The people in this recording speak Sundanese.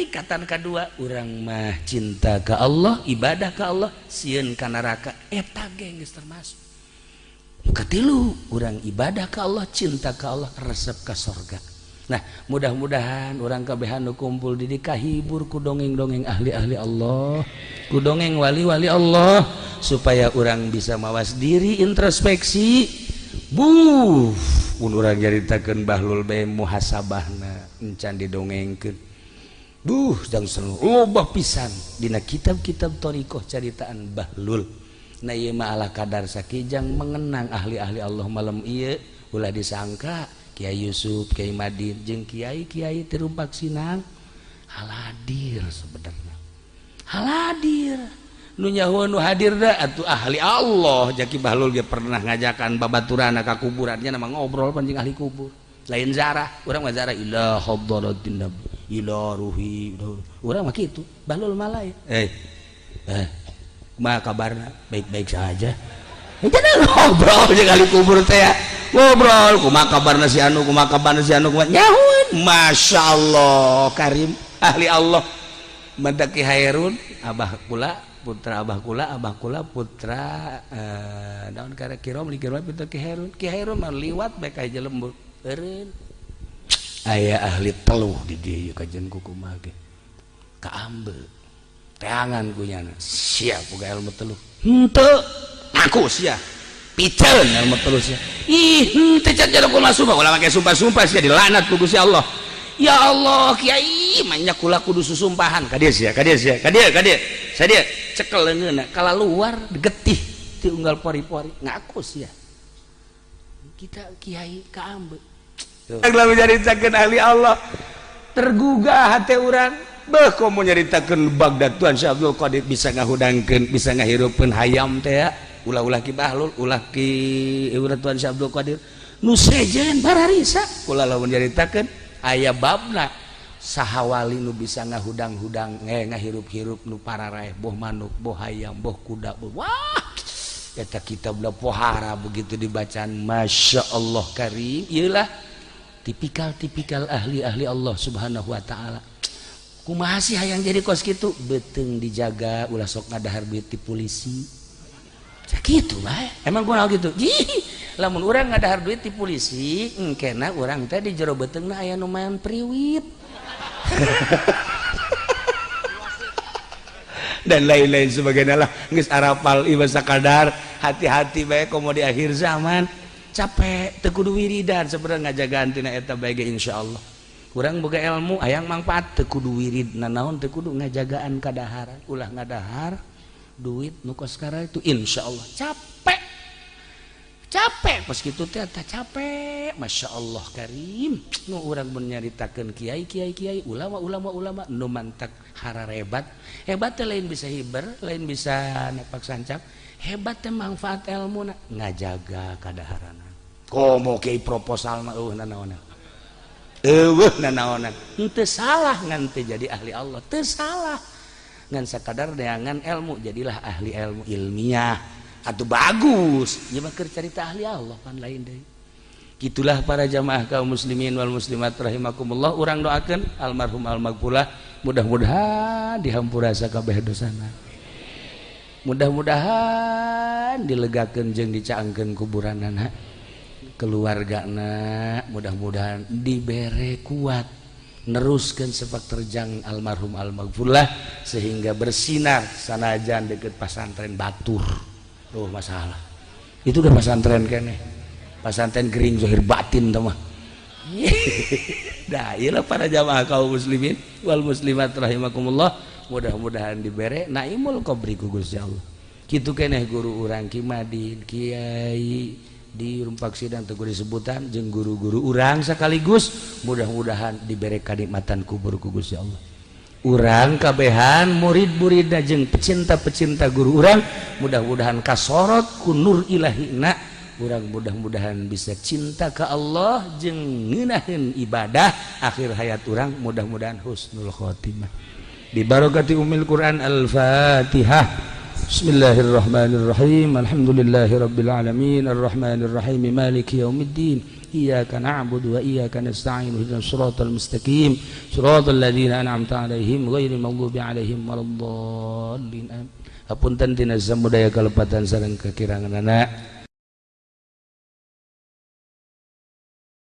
Tingkatan kedua urang mah cinta ka Allah, ibadah ka Allah, sieun ka neraka, eta ge geus termasuk. Nu katilu urang ibadah ka Allah, cinta ka Allah, resep ka sorga. Nah, mudah-mudahan urang kabehan nu kumpul di dieu kahibur ku dongeng-dongeng ahli-ahli Allah, ku dongeng wali-wali Allah, supaya urang bisa mawas diri, introspeksi. Buh, mun urang nyaritakeun Bahlul bae muhasabahna encan didongengkeun. Duh, jang seru loba pisan dina kitab-kitab thariqah caritaan Bahlul. Nah ieu mah ala kadar sakijang mengenang ahli-ahli Allah malam ieu, ulah disangka Kiai Yusuf, Kiai Madin jeung kiai-kiai Tirumpak Sinang haladir sebenarnya. Haladir. Nu nyaho nu hadir da atuh ahli Allah. Jaki Bahlul ge pernah ngajakan babaturana ka kuburannya nama ngobrol panjing ahli kubur. Lain zarah, urang mah zarah ila hadratin nabi, ila ruhi, urang mah kitu. Bahlul mah lain. Kumaha kabarna? Baik-baik saja. Jadi ngobrol jeung ahli kubur teh ya. Ngobrol kumaha kabarna si anu, kumaha kabarna si anu, kumaha nyahueun. Masya Allah, karim ahli Allah. Mantak Ki Hairun, abah kula, putra abah kula, abah kula putra naon kara kirom li kirom putra Ki Hairun. Ki Hairun mah liwat bae ka lembur. Eureun. Aya ahli teluh di dieu kajen kumaha ge. Kaambe. Teangan ku nyana. Siap boga ilmu teluh. Henteu. Aku sia. Piceun ilmu teluh sia. Ih, henteu can jero kumaha sumpah, ulah make sumpah-sumpah sia dilaknat ku Gusti Allah. Ya Allah, kiai manya kula kudu susumpahan ka dieu sia, ka dieu sia, ka dieu, ka dieu. Sadia cekel leungeunna kalaluar getih ti unggal pori-pori ngaku sia. Kita kiai kaambe. Lalu nyaritakeun ahli Allah tergugah hati urang. Beuh komo nyaritakeun Baghdad Tuan Syekh Abdul Qadir bisa ngahudangkeun, bisa ngahirupkeun hayam teh ya. Ulah-ulah Ki Bahlul, ulah Ki ulah Tuan Syekh Abdul Qadir. Nu sejen bararisa kula lamun nyaritakeun aya babna saha wali nu bisa ngahudang-hudang ngahirup-hirup nu pararaeh boh manuk, boh hayam, boh kuda, boh wah eta kitab pohara begitu dibacaan Masya Allah karim. Iyalah tipikal-tipikal ahli-ahli Allah Subhanahu wa ta'ala. Kumaha sih hayang jadi kos kitu, beuteung dijaga ulah sok ngadahar duit ti polisi. Sakitu bae. Emang kunaon kitu? Jih, lamun urang ngadahar duit ti polisi, engkena urang teh di jero beuteungna aya nu maen priwit. Dan lain-lain sebagainya lah. Geus arapal ieu sakadar, hati-hati bae komo di akhir zaman. Capek teu kudu wiridan sebenarnya ngajagaan tina eta bae ge insyaallah. Urang boga ilmu hayang mangfaat teu kudu wirid nanaon teu kudu ngajagaan kadaharan, ulah ngadahar duit nu kos kara itu insyaallah. Capek. Capek pas kitu teh tah capek. Masya Allah karim. Nu urang mun nyaritakeun kiai kiai kiai ulama ulama ulama nu mantak hararebat. Hebat teh lain bisa hiber, lain bisa nepak sancak. Hebat teh manfaat ilmu na ngajaga kadaharana. Komo kiai proposal mah eueuh nanaonan. Eueuh nanaonan. Henteu salah ngan teu jadi ahli Allah, teu salah. Ngan sakadar neangan ilmu jadilah ahli ilmu ilmiah. Atuh bagus. Ieu mah keur carita ahli Allah pan lain deui. Gitulah para jamaah kaum muslimin wal muslimat rahimakumullah. Urang doakeun almarhum almaghfurlah mudah-mudahan dihampura sakabeh dosana. Mudah-mudahan dilegakeun jeung dicaangkeun kuburanana. Keluargana mudah-mudahan dibere kuat neruskeun sepak terjang almarhum almaghfurlah sehingga bersinar sanajan deket pasantren batur. Oh masalah. Itu udah pasantren keneh. Pasantren gering zahir batin teh mah. Nah, iyalah para jamaah kaum muslimin wal muslimat rahimakumullah, mudah-mudahan dibere naimul qabri ku Gusti Allah. Kitu keneh guru urang Ki Madin, Kiai di Rumpak Sidang teu disebutan jeung guru-guru urang sekaligus mudah-mudahan dibere kanikmatan kubur ku Gusti Allah. Urang kabehan murid-muridna jeung pecinta-pecinta guru urang mudah-mudahan kasorot ku nur ilahina. Urang mudah-mudahan bisa cinta ke Allah jeung ngeunaheun ibadah akhir hayat urang mudah-mudahan husnul khotimah. Bi barakati umil Quran. Al-Fatihah. Bismillahirrahmanirrahim. Alhamdulillahirabbil alamin arrahmanirrahim maliki yaumiddin. Iyyaka na'budu wa iyyaka nasta'in. Ihdinas siratal mustaqim. Siratal ladzina an'amta 'alaihim ghairil maghdubi 'alaihim waladdallin. Amin. Hapunten tina samudaya kalepatan sareng kakiranganana.